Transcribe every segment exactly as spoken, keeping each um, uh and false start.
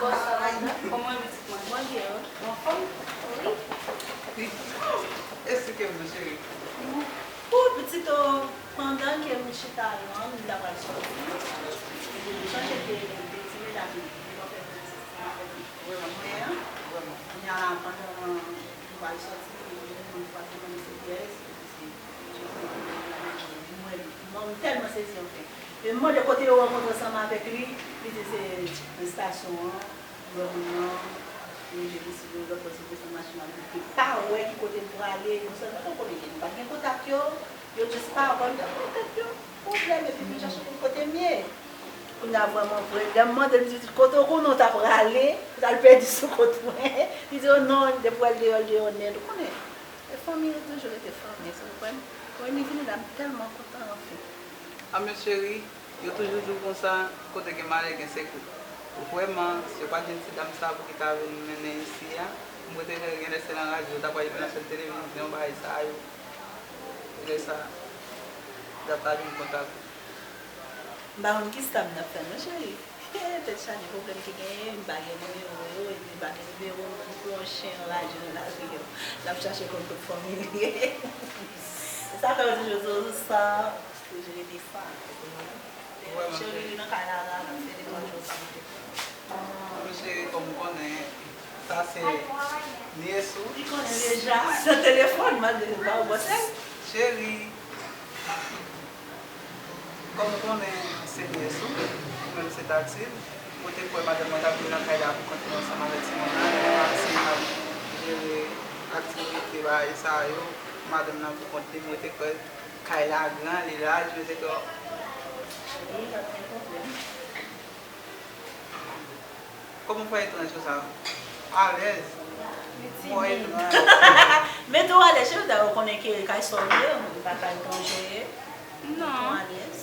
Kòman pitit mwen? Mwen byen, wi. Ou anfòm? Wi. Esplike m non, cheri. Pou pitit ou, pandan ke m chita la, m ta pral sòti. Epi m chonje ke gen de ti medam yo, yo fè konn sistèm avèk mwen an. Kounye a la, pandan m pral sòti, moun pa te konn se kiyès, epi se Mwen, mwen, m tèlman sezi, anfen. E m mande kote yo rankontre ansanm avèk li, li di se nan estasyon an, yo wè moun nan, yo rive isit, yo lòt bò, se desann machin nan, li pa wè ki kote l prale, nou sèlman nou konnen, nou pa t gen kontak yo, yo jis pa wè m, nan tèt yo, pwoblèm, epi vin chache m kote m ye. Kounye a vrèman vre, lè m mande l, m di, kote w konnen w ta prale, ou t al pèdi sou kont mwen, li di, o non, depi w wè l deyò, l deyò nèt, ou konnen. E fanmi yo toujou rete fanmi, se konprann? Wi, li vini la, m tèlman kontan, anfen. Anmè cheri, yo toujou di w konsa, kote gen malè gen sekou. Vrèman, si yo pa t jwenn ti dam sa pou ki ta vin mennen isi a, m kwè te gen lè se nan radyo, yo ta pral jwenn nan sèt televizyon, bagay sa yo. Lè sa, yo ta vin kontak ou. M pa konn kisa m t ap fè non, cheri. Tèt chaje, pwoblèm ki genyen, m pa gen nimewo yo, epi m pa gen nimewo moun pou yon chen anraje nan lari yo. L ap chache konn tout fanmi li ye. Se sa fè yo toujou di w san, toujou rete san. Cheri, li nan kay la, la, l ap fè de twa jou sa. Mwen cheri, kòm ou konnen, sa se nyès ou. Li konnen deja, se telefòn, m ap di l pa w bòsè. Cheri, kòm ou konnen se nyès ou, ou menm se tati l, ou te kwè madanm mwen t ap vin nan kay la pou kont li ansanm avèk timoun nan, li menm ap ti ap jere aktivite bagay sa yo, madanm nan pou kont li, mwen te kwè kay la gran, li laj, mwen te kwè. Li pa t gen pwoblèm. Kòman w fè etranj konsa? Alèz. Mwen etranj. Men tou alèz, cheri, ta yo konnen ke kay sòl ye, ou pa kay etranj ou ye. Non. Tou alèz.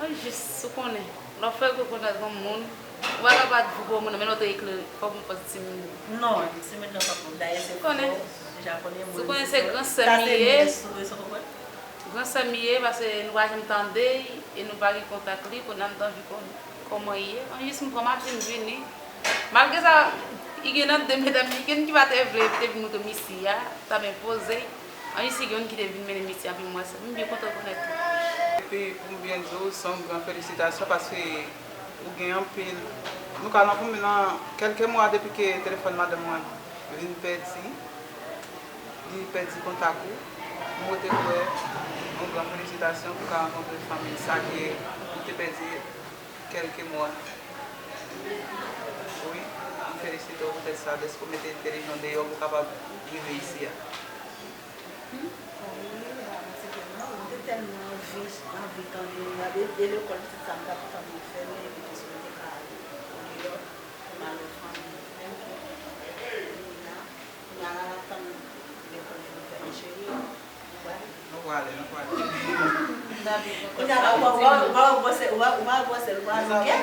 An jis, ou konnen. Lè w fè rekonèt yon moun, ou pa ka pa di pou moun, men lè w te eklere, fò w pran ti moun. Non, ti moun nan pa pou. Dayè se fò, deja konnen moun. Ou konnen se gran sè m li ye. Gran sè m li ye, paske nou pa janm tande, e nou pa gen kontak li, kounye a m t anvi konnen kòman l ye. An jis m pran machin m vini. Malgre sa, i gen nan de medam, i gen ki pa te vle, te vin montre m isi a, ta byen poze. An jis i gen youn ki te vin mennen m isi a, anpi m wè sa. M byen kontan konèt li. Epi pou m byen di w, se yon gran felisitasyon paske ou gen anpil. Nou ka nan konbyen nan kèlke mwa depi ke telefòn madanm mwen vin pèdi, li pèdi kontak ou. Mwen te kwè yon gran felisitasyon pou ka rankontre fanmi sa ke ou te pèdi kèlke mwa. Wi, m felisite w poutèt sa, dèske w mete entèlijans deyò pou w kapab rive isi a. Wi, m pa mete tèlman, m te tèlman anvi, anvi tande w, e lekòl pitit sa m t ap tann li fèmen, epi dèske m te ka ale deyò pou m al wè fanmi m. Kounye a, kounye a la n ap tann lekòl vin fèmen, cheri. Nou prale, nou prale. Kounye a la, ou pa, ou pa, ou pa wè bwòsè, ou pa, ou pa wè bwòsè, ou pa wè longè.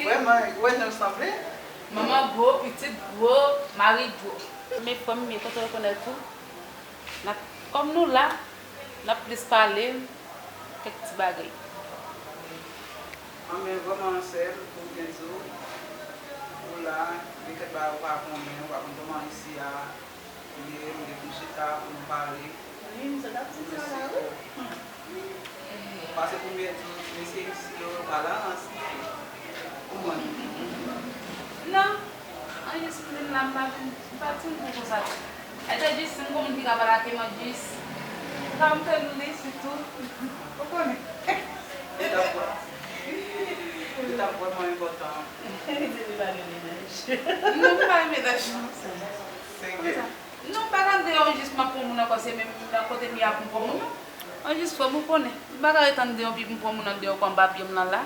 Vrèman, ou wè jan l sanble? Manman gwo, pitit gwo, mari gwo. Men fanmi m, kote rekonèt ou? N ap, kòm nou la, n ap plis pale kèk ti bagay. Anben, vrèman, sè m, pou m byen di w, ou la, gen kèk bagay ou pa konnen, ou pa konn kòman isi a ye, m gen pou m chita, pou nou pale. Wi, m sot ap di sa la, wi. Paske pou m byen di w, mesye isi yo, yo pa nan rans. Konprann? Non. An jis m vin la, m pa vin, m pa t vin pou konsa tou. E te jis si m gon moun ki ka pale ak li, m an jis. Sa m te li sitou. Ou konnen? Li t ap vrè-, li t ap vrèman enpòtan. Li di li pa gen mennaj. Non, m pa gen mennaj, non. Se vre? Non, m pa t andeyò, jis m ap pran moun ankò, se menm nan kote m ye a pou m pran moun nan. An jis frè m, ou konnen. M pa ka ret andeyò, pi m pran moun andeyò, kwa m pa byen m nan la.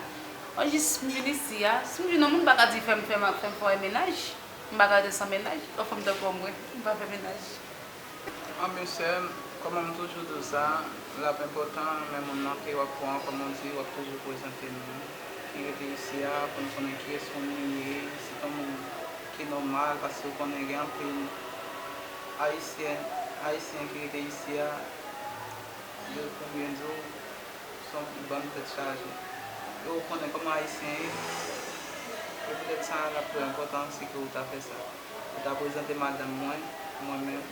An jis m vin isi a. Si m jwenn yon moun, m pa ka di fè m, fè m, fè m fè mennaj. M pa ka rete san mennaj. Yon fanm tankou mwen, m pa fè mennaj. Anben sè m, kòman m toujou di w sa, l ap enpòtan, men moun nan ke w ap pran, kòm w di, w ap toujou prezante nou, ki rete isi a, pou n konnen kiyès moun li ye, si se yon moun ki nòmal, paske w konnen gen anpil Ayisyen, Ayisyen ki rete isi a, yo konbyen di w, se yon bann tèt chaje. E w konnen kòman Ayisyen ye. E poutèt sa, l ap trè enpòtan si ke ou ta fè sa. Ou ta prezante madanm mwen, mwen menm.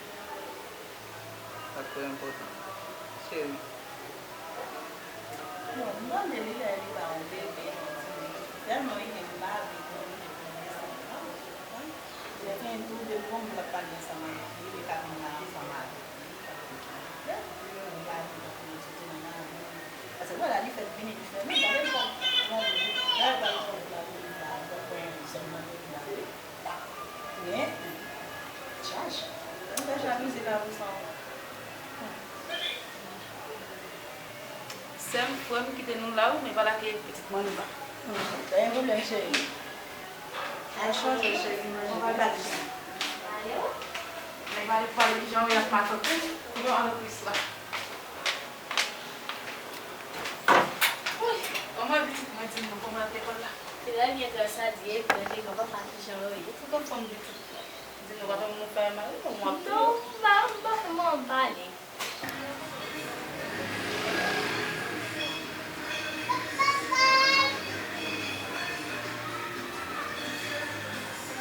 Sa trè enpòtan. Cheri. Bon, m tande li lè li ba yon bebe, li di, sèlman li gen m pa vle pou li te pran desant lan, ou konprann? Lè gen tou de bon moun k ap pale ansanm avèk li, li ka vin la ansanm avèk li, sa vle di, m pa vle pou li etidye nan lari. Paske vwala, li fèk vini, li fèmen, gade l pral, gade l pral jwenn lapolis la, l pral pran zòn nan pou li la, wi. Men, chaj. Mwen fè chaj mizik la pou sa. Sè m, frè m, kite nou la wi, men pa lage pitit mwen anba. Pa gen pwoblèm, cheri. Al chanje, cheri, mwen pa di sa. Mwen pa di pale kijan w ye ak matant ou, kijan w al nan plis la. Wi, anmwey pitit mwen di m non kòman l ap lekòl la. Trè byen, grâce à Dieu, epi anpil papa kijan yo ye? Tout anfòm pitit mwen. Di nou pa fè moun fè mal non, m ap Non, m pa, m pa fè moun pale.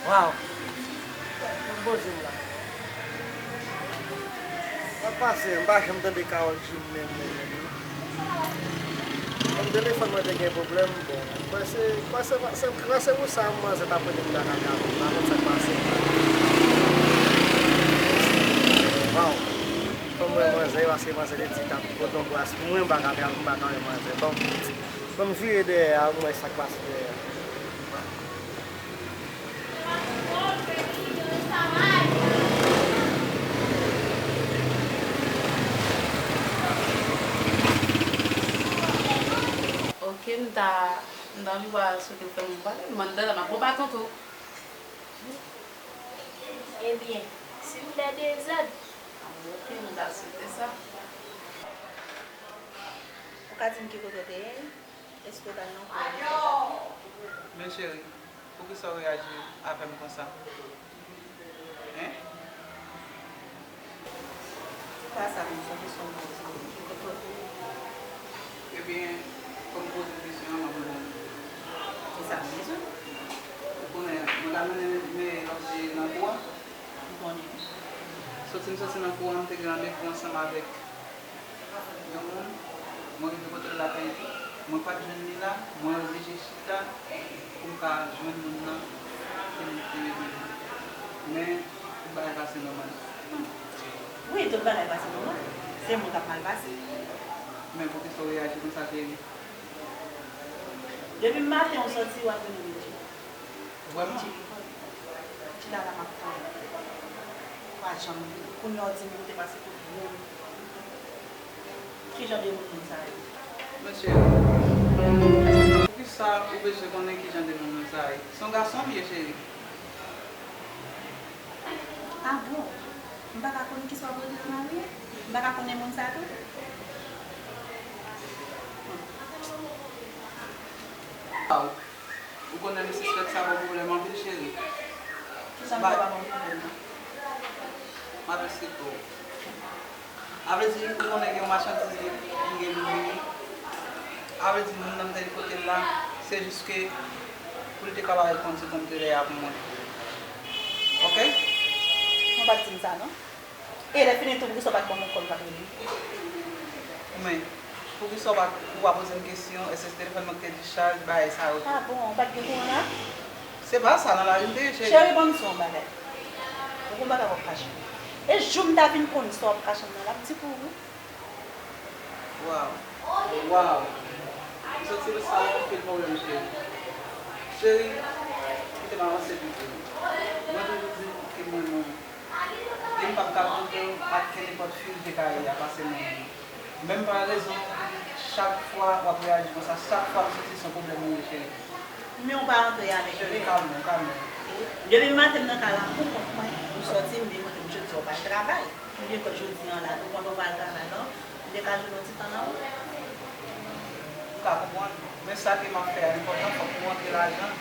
Waw! Mwen poze m la. Sa pase, m pa janm tande Carol Jim menm, menm, menm. Bon, telefòn mwen te gen pwoblèm, bon, m panse, m panse, m panse, m panse pou sa, manzè t ap rele m nan kaka, m pa konn sa k pase. Waw. Fò m wè manzè, paske manzè te di t ap pote yon bras pou mwen, m pa ka, m pa ka wè manzè. Bon, fò m vire dèyè a, m wè sa k pase dèyè a. Ok, m ta, m ta anvi wè si w te fè m pale, m anndan la, m ap bon pa tonton. Ebyen, silvouplè, de zèd. Ah, ok, m ta swete sa. Ou ka di m ki kote w te ye? Èske w t al nan kou? Men cheri, poukisa w reyaji avè m konsa? Hein? Pa sa, men se kesyon m poze w. Ki kote w te ye? Ebyen, fò m poze w kesyon an, m ap reponn ou. Kisa m bezwen? Ou konnen, mwen ka mennen, men l ap di nan kou a? M konnen. Soti m soti nan kou a, m te gen randevou ansanm avèk yon moun, mwen rive kote l lakay li, mwen pa t jwenn li la, mwen oblije chita pou m ka jwenn moun nan ke m te rele. Men, tout bagay pase nòmal. Wi, tout bagay pase nòmal. Se moun k ap mal pase. Men poukisa w reyaji konsa, cheri? Depi maten ou soti, w ap vin ridikil. Vrèman? Chita la, m ap tann ou. Ou pa janm vini. Kounye a w di m ou te pase kote moun. Ki jan de moun moun sa yo? Men cheri, poukisa ou bezwen konnen ki jan de moun moun sa yo? Se yon gason m ye, cheri. Ah bon? M pa ka konnen kisa w ap regle nan lari a? M pa ka konnen moun sa tou? Waw. Ou konnen m sispèk sa ba w pwoblèm anpil, cheri. Kisa m fè pa ba w pwoblèm nan? M ap eksplike w. A vle di, ou konnen gen yon machandiz ki gen pou vini. A vle di, moun nan m te li kote l la, se jis ke pou li te ka ba reponn ti kòmantè a pou mwen. Ok? Ou pa t di m sa, non? E lè fini tou, poukisa w pa t ban m yon kòl, w pa t rele m? Men, poukisa w pa, ou pa poze m kesyon, èske se telefòn mwen ki te dischaj, bagay sa yo tou? Ah bon, ou pa t gen kouran la? Se pa sa, nan lari m te ye, cheri. Cheri, ban m di w yon bagay. Ou gon bagay w ap kache. E jou m ta vin konn sa w ap kache m nan, l ap di pou ou. Waw. Waw. Ou santi sa yon anpil pwoblèm, cheri. Cheri, kite m avanse pito. Mwen toujou di ke m renmen w. E m p ap ka twonpe w ak kenenpòt fi l te ka ye a, pase mwen menm. Menm pa rezon, chak fwa w ap reyaji konsa, chak fwa m santi se yon pwoblèm ou ye, cheri. Men w pa antre avèk yo. Cheri, kalme w, kalme w. Depi maten m nan kay la pou kont mwen, ou sòti, m vin kote m jodi a, ou pa al travay. M vin kote jodi a la, ou konn ou pa al travay non. M te ka jwenn yon ti tan nan ou? M ka konprann, men sa ke m ap fè a enpòtan, fòk nou rantre lajan.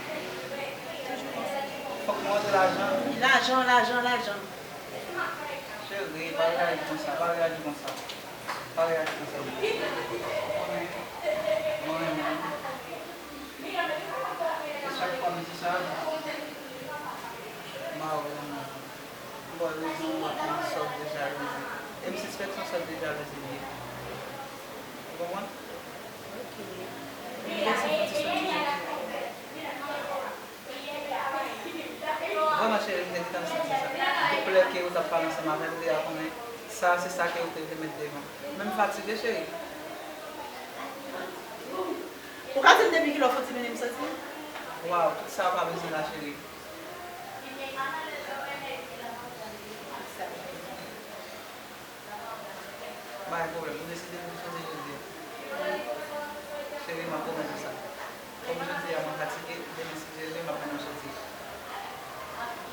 Toujou konsa. Fòk nou rantre lajan. Lajan, lajan, lajan. Cheri, pa reyaji konsa, pa reyaji konsa. Pa reyaji konsa. Ou konnen, mwen renmen w. E chak fwa m di Sa, mawon, m ba w rezon, w ap yon sòt de jalouzi. E m sispèk se yon sòt de jalouzi li ye. Ou konprann? Ok. M bezwen fè ti sòti jodi. Vrèman, cheri, m te gentan santi sa. Depi lè ke w t ap pale ansanm avè m, m deja konnen sa, se sa ke w te vle met devan. Men m fatige, cheri. Ou ka di m depi kilè w fouti mennen m soti? Waw, tout sa w pa bezwen la, cheri. Pa gen pwoblèm, ou deside pou soti jodi a. Cheri, m ap pwomèt ou sa. Kòm jodi a mwen fatige, demen si Dye vle, m ap mennen w soti.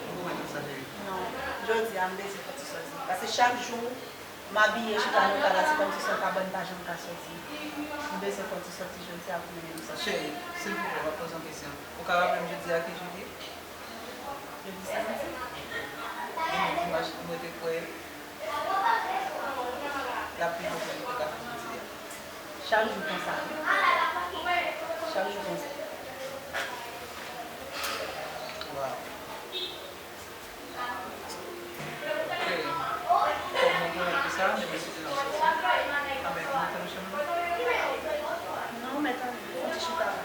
M pwomèt ou sa, cheri. Non, jodi a m bezwen fè ti sòti. Paske chak jou, m abiye chita nan kay la, se kòmsi se yon kabann, m pa janm ka soti. M bezwen fè ti sòti jodi a pou mennen m soti. Cheri, silvouplè, m ap poze yon kesyon. Ou ka raple m jodi a ki jou l ye? Jodi samdi. Demen dimanch, mwen te kwè l ap pi bon pou nou te ka fè jodi a. Chak jou konsa, wi. Chak jou konsa. Waw. Cheri, kòm mwen konnen pou sa, nou deside n ap soti. Anben, vin antre nan chanm nan. Non, mèt ale, fè yon ti chita la.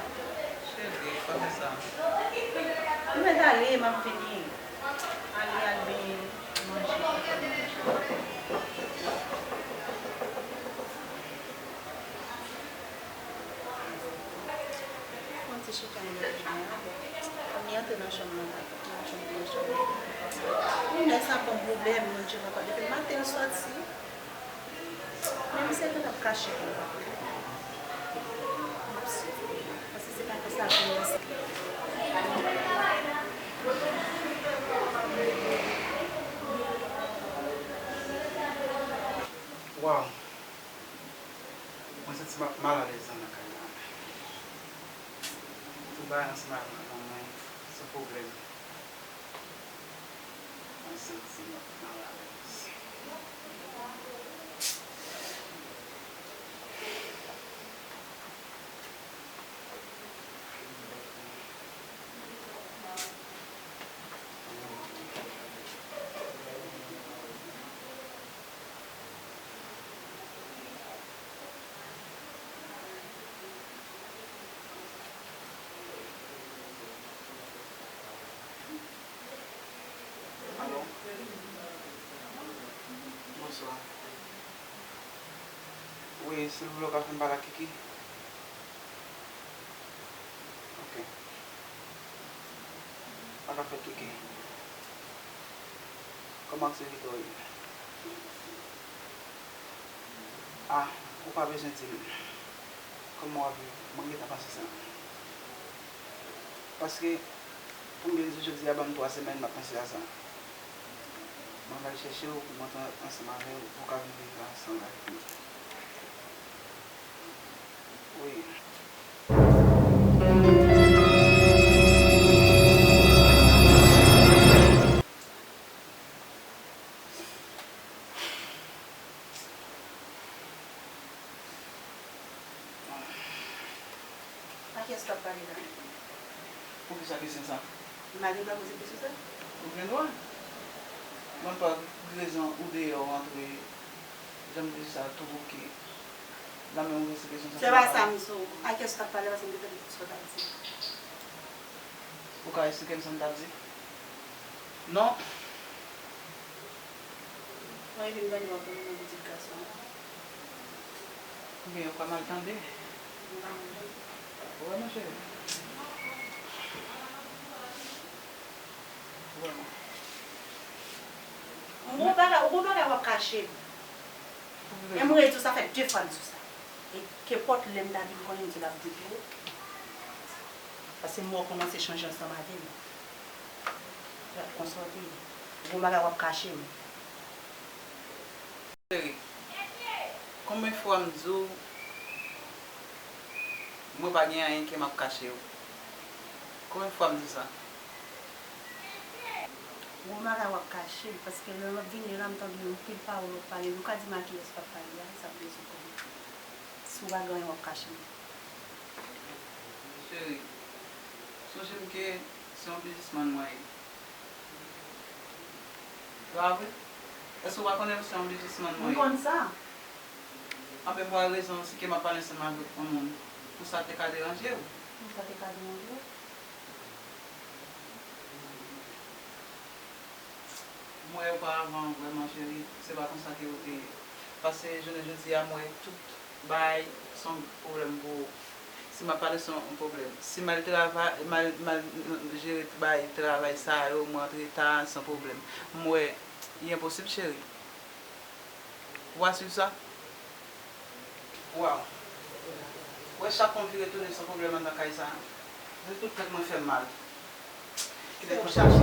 Cheri, pa fè sa. Mèt ale, m ap vini. Ale, al benyen, manje. Yon ti chita yon lòt jan, bon. Ann antre nan chanm nan, nan chanm, nan chanm. Moun sa ban m pwoblèm, Bondye papa, depi maten l sòti. Men misye gentan ap kache pou mwen. M ap sifle, paske se pa konsa pou mwen. Waw! Mwen santi m ap malalèz nan kay la. Tout bagay ansanm avè m, se pwoblèm. Mwen santi m ap malalèz. Alo? Bonswa. Wi, silvouplè, w ka fè m pale ak Kiki? Ok. Sa k ap fèt, Kiki? Kòman aktivite w ye? Ah, ou pa bezwen di m. Kòman w ap viv? Mwen gentan panse sa. Paske, pou m byen di w, jodi a ban m twa semèn, m ap panse a sa. Mwen pral chèche w pou m antre ansanm avè w, pou w ka vin viv ansanm avèk mwen. Wi. A kiyès w ap pale la? Poukisa kesyon sa? M pa gen dwa poze kesyon sa? Ou gen dwa. Mwen pa gen rezon ou deyò, ou antre, jan m di sa, tou bouke. La menm ou poze kesyon sa. Se pa sa m di w. A kiyès w ap pale, paske m te tande tout sa w t ap di. Ou ka esplike m sa m t ap di? Non. Mwen vin tande w ap pale nan pitit gason an. Oubyen yo ka mal tande. Yo ka mal tande. Vrèman, cheri. Vrèman. Ou gon bagay, ou gon bagay w ap kache m. Pou ki rezon? E m redi w, sa fè de fwa m di w sa. E kenpòt lè m ta vin konnen, m di w l ap di pou ou. Paske m wè w kòmanse chanje ansanm avè m. Gad konsa w te ye. Gon bagay w ap kache m. Cheri, konbyen fwa m di w mwen pa gen anyen ke m ap kache w? Konbyen fwa m di w sa? Gon bagay w ap kache m, paske lè m ap vini la, m tande yon pil pawòl w ap pale. Ou ka di m a kiyès w ap pale a, sa m bezwen konnen. Si w pa gen anyen w ap kache m. Cheri, sonje m ke Se yon biznismann mwen ye. Pa vre? Èske w pa konnen se yon biznismann mwen ye? M konn sa. Anben, m wè rezon si ke m ap pale ansanm avèk yon moun. Pou sa te ka deranje w? Pou sa te ka deranje w? M wè oparavan, vrèman, cheri, se pa konsa ke ou te ye. Paske jounen jodi a, m wè tout bagay se yon pwoblèm pou ou. Si m ap pale, se yon pwoblèm. Si mal travay, mal, mal jere bagay travay sa yo, mwen antre ta, se yon pwoblèm. M wè, li enposib, cheri. Ou a swiv sa? Waw. Wè, chak fwa m vire tounen, se yon pwoblèm anndan kay sa. Di tout tèt mwen fè m mal. Kilè pou chache.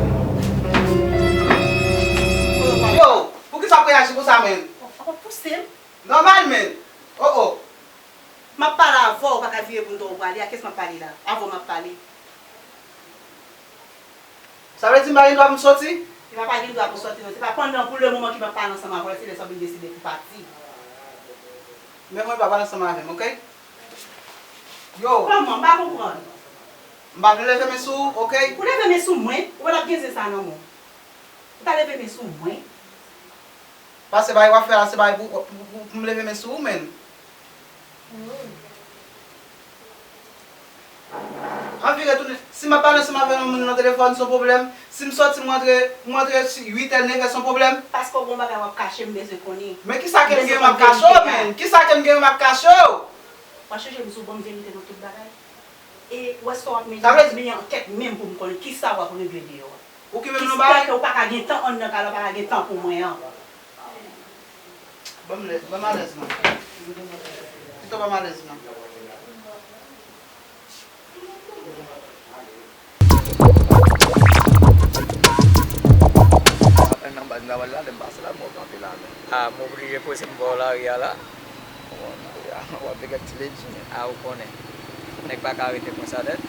Yo, poukisa w ap reyaji konsa, menn? Ou ap pouse m? Nòmal, menn. Oh, oh. M ap pale avè w, ou pa ka vire pou m t wè w prale. A kiyès m ap pale la? Avè w m ap pale. Sa vle di m pa gen dwa pou m soti? Li pa, pa gen dwa pou soti, non. Se pa pandan, pou le moman, ke m ap pale ansanm avè w, se lè sa w vin deside pou pati. Men mwen pa pale ansanm avè m, oke? Yo! Kòman? M pa konprann. M pa vle leve men sou ou, oke? Ou leve men sou mwen? Ou pa t ap gen zen sa nan men w. Ou ta leve men sou mwen? Paske bagay w ap fè a, se bagay pou, pou, pou, pou m leve men sou ou, menn. An vire tounen, si m ap pale ansanm avè yon moun nan telefòn, se yon pwoblèm. Si m soti, m rantre, m rantre uit è, nèf è, se yon pwoblèm. Paske w gen yon bagay w ap kache, m bezwen konnen. Men kisa ke m gen m ap kache w, menn? Kisa ke m gen m ap kache w? W ap chanje m sou bon, m verite nan tout bagay. E w wè sa w ap mete, men an tèt menm pou m konnen kisa w ap regle deyò a. Ou ki menm nan bagay? Ki fè ke w pa ka gen tan anndan kay la, w pa ka gen tan pou mwen an. Ban m lè, ban m alèz non. Pito ban m alèz non. Apèn nan baz la, wè la, lè m pase la, m wè w kanpe la, men. A, m oblije poze m bò lari a la. Bon, w ap vin kèk ti ledji, men. A, ou konnen. Nèg pa ka rete konsa nèt.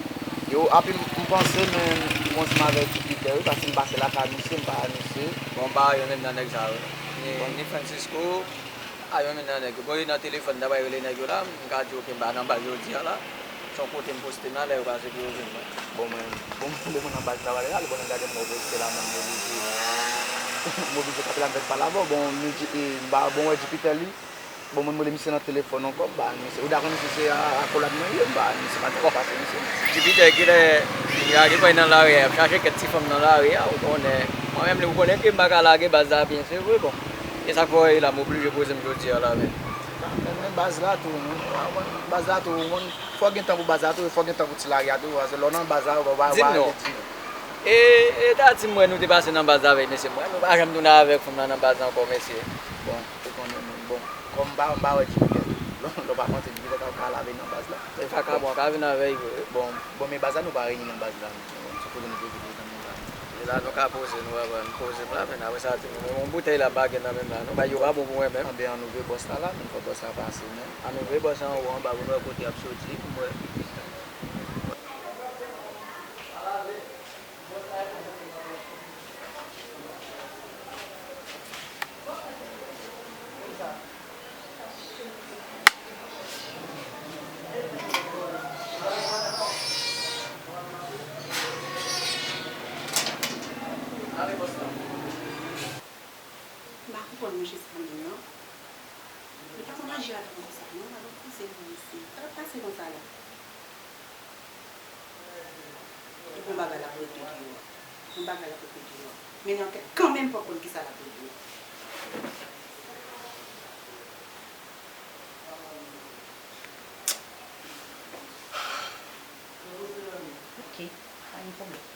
Yo, anpil, m panse, men, m konn ansanm avèk Jupiter, wi, paske m pase lakay misye, m pa wè misye. Bon, m pa wè youn menm nan nèg sa yo. Ni, ni Francisco, a youn menm nan nèg yo. Bon, yo nan telefòn, m ta pral rele nèg yo la, m ka di w ke m pa nan baz jodi a la. Se yon kote m poste m la, lè yo pase pou yo jwenn mwen. Bon, mwen, bon, m tonbe mwen nan baz la, wale la, bon, nèg gade m wè w poste la, mwen, m oblije, m oblije kanpe la, m fèk pale avè w. Bon, m di, e, m pa, bon, wè Jupiter li. Bon, mwen, m rele misye nan telefòn ankò, m pa jwenn misye. Ou ta konn misye se a, akolad mwen ye, m pa jwenn misye, m pa t konn pase misye. Jupiter, kilè, lage kò l nan lari a, y ap chache kèk ti fanm nan lari a, ou konnen. Mwen menm, ou konnen ke m pa ka lage baz la byen, se vre, bon. E sa k fè w wè la, m oblije poze m jodi a la, men. Men, men baz la tou, baz la tou, fò gen tan pou baz la tou, fò gen tan pou ti lari a tou, paske lè w nan baz la, ou pa, ou pa, ou pa rete di non. E, e ta di m wè nou te pase nan baz la avèk mesye, mwen, nou pa janm tounen avèk fanm nan nan baz la ankò, mesye. Bon, ou konnen, men bon. Kòm m pa, m pa wè Jupiter tou. Lè w pa panse Jupiter ka, ka lave nan baz la. E vakabon, ka vin avè l vre. Bon, bon, men baz la, nou pa reyini nan baz la, non. Se kote nou poze, poze nan men la. E la, nou ka poze, nou va, va, nou poze m la, men apre sa, ti moun, yon boutèy la pa gen nan men m la, non, bagay yo pa bon pou mwen menm. Anben, ann ouvri bòs la, la, men fò bòs la pase, men. Ann ouvri bòs la anwo anba pou nou wè kote y ap soti, pou mwen. M pa konprann mesye sa menm non. Li pa konn aji avè m konsa non, pa konn koze l non mesye. Sa k ap pase konsa la? Li gon bagay l ap regle deyò. Gon bagay l ap regle deyò. Men nan tèt kanmenm pa konn kisa l ap regle. Ok, pa gen pwoblèm.